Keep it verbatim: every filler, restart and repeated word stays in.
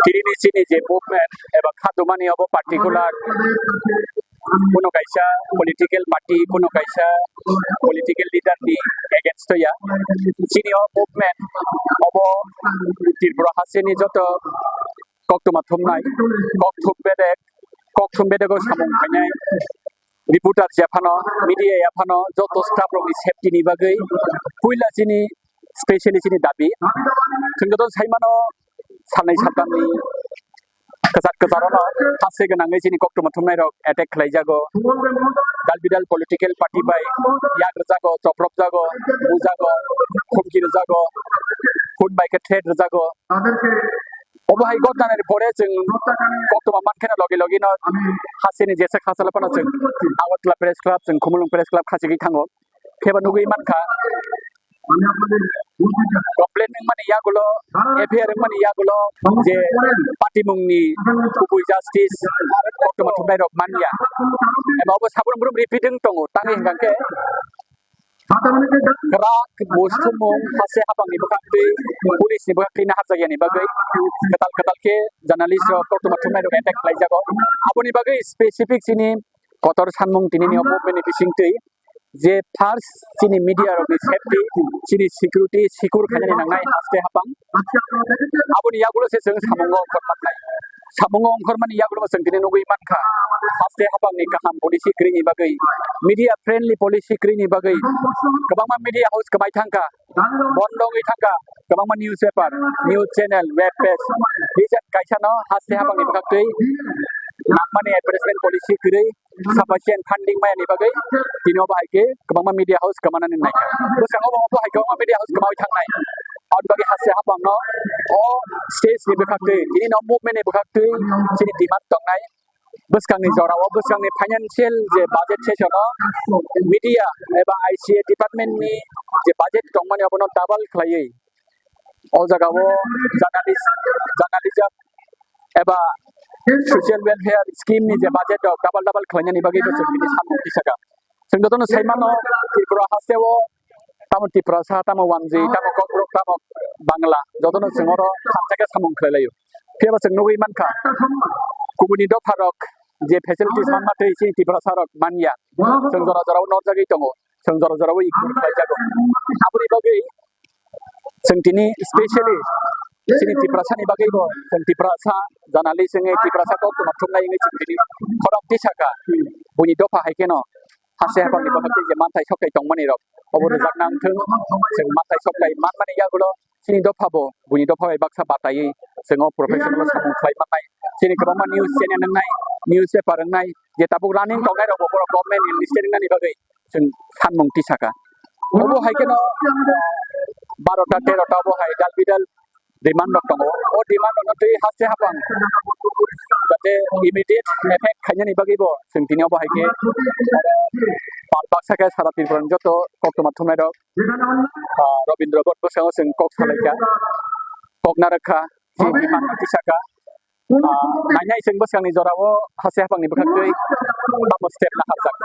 Tini ni chini je movement eba kha dumani obo particular kuno kaisa political party, kuno kaisa political leader ni against o ya. Chini o movement obo Tripura hasteni joto koktwma thumnai, kok thum bedek, kok thum bedego samung khainai, reporter ya phano, media ya phano joto staff rokni safety ni bagwi puila chini specially chini dabi. Chwng joto sai mano salnwi saltamni kwchar kwchar ono haste gwnangwi chini koktwma thumnai rok attack khlai jago. Dal bidal political party bai yak rwjago, choprop jago, bujago, humki rwjago, phone bai khe threat rwjago. Obo hai gotnani pore chwng koktwma mankheno logi logi no hasteni jesa khasalo phano chwng Agartala Press Club, chwng Khumulwng Press Club khachigwi thango. Kheba nugwi mankha complaint wngmani yagulo, F I R wngmani yagulo je patimungni kubui justice koktwma thumnai rok manya. Eba obo sabrum brum repeat wng tongo, tangwi hwnkha khe kwrak musthumung haste hapangni bwkhaktwi, police ni bwkhaktwi naharjakya ni bagwi kwtal kwtal khe journalist rok koktwma thumnai rok attack khlai jago. Aboni bagwi specific chini kotor sanmung tini ni obo bini bisingtwi je first chini media rok ni safety, chini security secure khainani nangnai haste hapang. Aboni yagulo se chwng samungo ongkhor mannai. Samungo ongkhormani yagulo chwng tini nugwi mankha, haste hapangni kaham policy kwrwini bagwi, media friendly policy kwrwini bagwi kwbangma media house kwbai thangkha, bondo wngwi thangkha, kwbangma newspaper, news channel, web page, rijak kaisano haste hapangni bwkhaktwi nangmani advertisement policy kwrwi sufficient funding maya ni bagwi tini obo hai khe kwbangma media house kwmana ni naikha. Bwskango bo hai kwbangma media house kwmawi thangnai. Aboni bagwi haste hapangno o stage ni bwkhaktwi, tini no movement ni bwkhaktwi chini demand tongnai. Bwskangni jorao, bwskangni financial je budget session o media eba I C A department ni je budget tongmani obono double khlaiwi o jagao journalist, journalism eba social welfare scheme ni je budget rok double double khlainani bagwi bo chwng tini samung tisaka. Chwng jotono sai mano Tripura hasteo tamo Tiprasa, tamo Wanji, tamo Kokborok, tamo Bangla, jotono chwng oro hamjakhe samung khlai laio. Phiya bo chwng nugwi mankha, kubuni dopha rok je facilities manma twi chini Tiprasa rok manya, chwng jora jora o norjagwi tongo, chwng jora jora o ignore khlai jago. Aboni bagwi chwng tini specially chini Tiprasani bagwi bo chwng Tiprasa journalist wngwi Tiprasa koktwma thumnai wngwi chwng tini khorang tisaka buini dopha hai kheno haste hapangni bwkhaktwi je manthai sokthai tongmani rok obo rwjakna wngthwng, chwng manthai sokthai manmani yagulo chini dopha bo buini dopha bai baksa bataiwi chwng o professional o samung khlai mannai. Chini kwbangma news channel wngnai, news paper wngnai, je tabuk running tongnai rok bo borok government ni list wngnani bagwi chwng sanmung tisaka. Obo hai kheno barota terota bo hai dal bidal demand rok tongo. O demand rok no twi haste hapang jate immediate effect khainani bagwi bo chwng tini obo hai khe pal baksa khe sara Tripura ni joto koktwma thumnai rok, ah, Rabindra Bodh bwskango chwng kok salaikha, kok narwkha, chini demand tisaka. Ah, nainai chwng bwskangni jorao haste hapangni bwkhaktwi tamo step naharjak.